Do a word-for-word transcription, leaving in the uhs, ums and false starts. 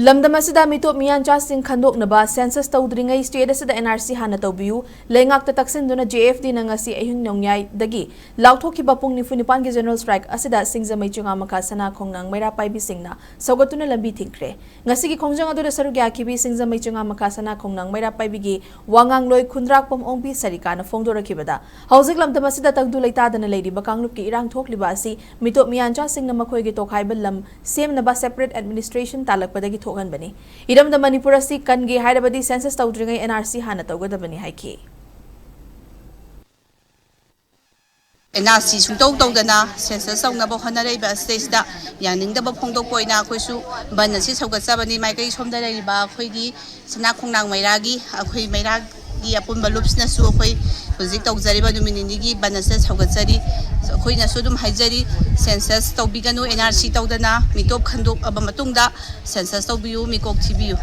ꯂꯝꯗꯝ ꯑꯁꯤꯗ ꯃꯤꯇꯣꯞ ꯃꯤꯌꯥꯟꯆꯥꯁꯤꯡ ꯈꯟꯗꯣꯛꯅꯕ ꯁꯦꯟꯁꯁ ꯇꯧꯗ꯭ꯔꯤꯉꯩ ꯁ꯭ꯇꯦꯠ ꯑꯁꯤꯗ ꯑꯦꯟ ꯑꯥꯔ ꯁꯤ ꯍꯥꯟꯅ ꯇꯧꯕꯤꯌꯨ꯫ ꯂꯩꯉꯥꯛꯇ ꯇꯛꯁꯤꯟꯗꯨꯅ ꯖꯦ ꯑꯦꯐ ꯗꯤꯅ ꯉꯁꯤ ꯑꯍꯤꯡ ꯅꯣꯡꯌꯥꯏꯗꯒꯤ ꯂꯥꯎꯊꯣꯛꯈꯤꯕ ꯄꯨꯡ ꯅꯤꯐꯨ ꯅꯤꯄꯥꯟꯒꯤ ꯖꯦꯅꯔꯦꯜ ꯁ꯭ꯇ꯭ꯔꯥꯏꯛ ꯑꯁꯤꯗ ꯁꯤꯡꯖꯃꯩ ꯆꯤꯉꯥꯃꯈꯥ ꯁꯅꯥ ꯈꯣꯡꯅꯥꯡ ꯃꯩꯔꯥ ꯄꯥꯏꯕꯤꯁꯤꯡꯅ ꯁꯧꯒꯠꯇꯨꯅ ꯂꯝꯕꯤ ꯊꯤꯡꯈ꯭ꯔꯦ꯫ ꯉꯁꯤꯒꯤ ꯈꯣꯡꯖꯪ ꯑꯗꯨꯗ ꯁꯔꯨꯛ ꯌꯥꯈꯤꯕꯤ ꯁꯤꯡꯖꯃꯩ ꯆꯤꯉꯥꯃꯈꯥ ꯁꯅꯥ ꯈꯣꯡꯅꯥꯡ ꯃꯩꯔꯥ ꯄꯥꯏꯕꯤꯒꯤ ꯋꯥꯉꯥꯡꯂꯣꯏ ꯈꯨꯟꯗ꯭ꯔꯥꯛꯄꯝ ꯑꯣꯡꯕꯤ ꯁꯔꯤꯀꯥꯅ ꯐꯣꯡꯗꯣꯔꯛꯈꯤꯕꯗ, ꯍꯧꯖꯤꯛ ꯂꯝꯗꯝ ꯑꯁꯤꯗ ꯇꯪꯗꯨ ꯂꯩꯇꯥꯗꯅ ꯂꯩꯔꯤꯕ ꯀꯥꯡꯂꯨꯞꯀꯤ ꯏꯔꯥꯡ ꯊꯣꯛꯂꯤꯕ ꯑꯁꯤ ꯃꯤꯇꯣꯞ ꯃꯤꯌꯥꯟꯆꯥꯁꯤꯡꯅ ꯃꯈꯣꯏꯒꯤ ꯇꯣꯈꯥꯏꯕ ꯂꯝ ꯁꯦꯝꯅꯕ ꯁꯦꯄꯔꯦꯠ ꯑꯦꯗꯃꯤꯅꯤꯁꯇ꯭ꯔꯦꯁꯟ ꯇꯥꯜꯂꯛꯄꯗꯒꯤ ꯊꯣꯛꯍꯟꯕꯅꯤ꯫ ꯏꯔꯝꯗꯝ ꯃꯅꯤꯄꯨꯔ ꯑꯁꯤ ꯀꯟꯒꯦ ꯍꯥꯏꯔꯕꯗꯤ ꯁꯦꯟꯁꯁ ꯇꯧꯗ꯭ꯔꯤꯉꯩ ꯑꯦꯟ ꯑꯥꯔ ꯁꯤ ꯍꯥꯟꯅ ꯇꯧꯒꯗꯕꯅꯤ ꯍꯥꯏꯈꯤ꯫ ꯑꯦꯟ ꯑꯥꯔ ꯁꯤ ꯁꯨꯡꯇꯧ ꯇꯧꯗꯅ ꯁꯦꯟꯁꯁ ꯇꯧꯅꯕ ꯍꯣꯠꯅꯔꯛꯏꯕ ꯑꯁꯤꯗꯩꯁꯤꯗ ꯌꯥꯅꯤꯡꯗꯕ ꯐꯣꯡꯗꯣꯛꯄ ꯑꯣꯏꯅ ꯑꯩꯈꯣꯏꯁꯨ ꯕꯟ ꯑꯁꯤ ꯁꯧꯒꯠꯆꯕꯅꯤ꯫ ꯃꯥꯏꯀꯩ ꯁꯣꯝꯗ ꯂꯩꯔꯤꯕ ꯑꯩꯈꯣꯏꯒꯤ ꯁꯅꯥ ꯈꯣꯡꯅꯥꯡ ꯃꯩꯔꯥꯒꯤ, ꯑꯩꯈꯣꯏ ꯃꯩꯔꯥꯒꯤ ꯑꯄꯨꯟꯕ ꯂꯨꯞꯁꯅꯁꯨ ꯑꯩꯈꯣꯏ ꯍꯧꯖꯤꯛ ꯇꯧꯖꯔꯤꯕ ꯅꯨꯃꯤꯠ ꯅꯤꯅꯤꯒꯤ ꯕꯟ ꯑꯁꯤꯗ ꯁꯧꯒꯠꯆꯔꯤ꯫ ꯑꯩꯈꯣꯏꯅꯁꯨ ꯑꯗꯨꯝ ꯍꯥꯏꯖꯔꯤ, ꯁꯦꯟꯁꯁ ꯇꯧꯕꯤꯒꯅꯨ, ꯑꯦꯟ ꯑꯥꯔ ꯁꯤ ꯇꯧꯗꯅ ꯃꯤꯇꯣꯞ ꯈꯟꯗꯣꯛꯂꯕ ꯃꯇꯨꯡꯗ ꯁꯦꯟꯁꯁ ꯇꯧꯕꯤꯌꯨ, ꯃꯤꯀꯣꯛ ꯊꯤꯕꯤꯌꯨ꯫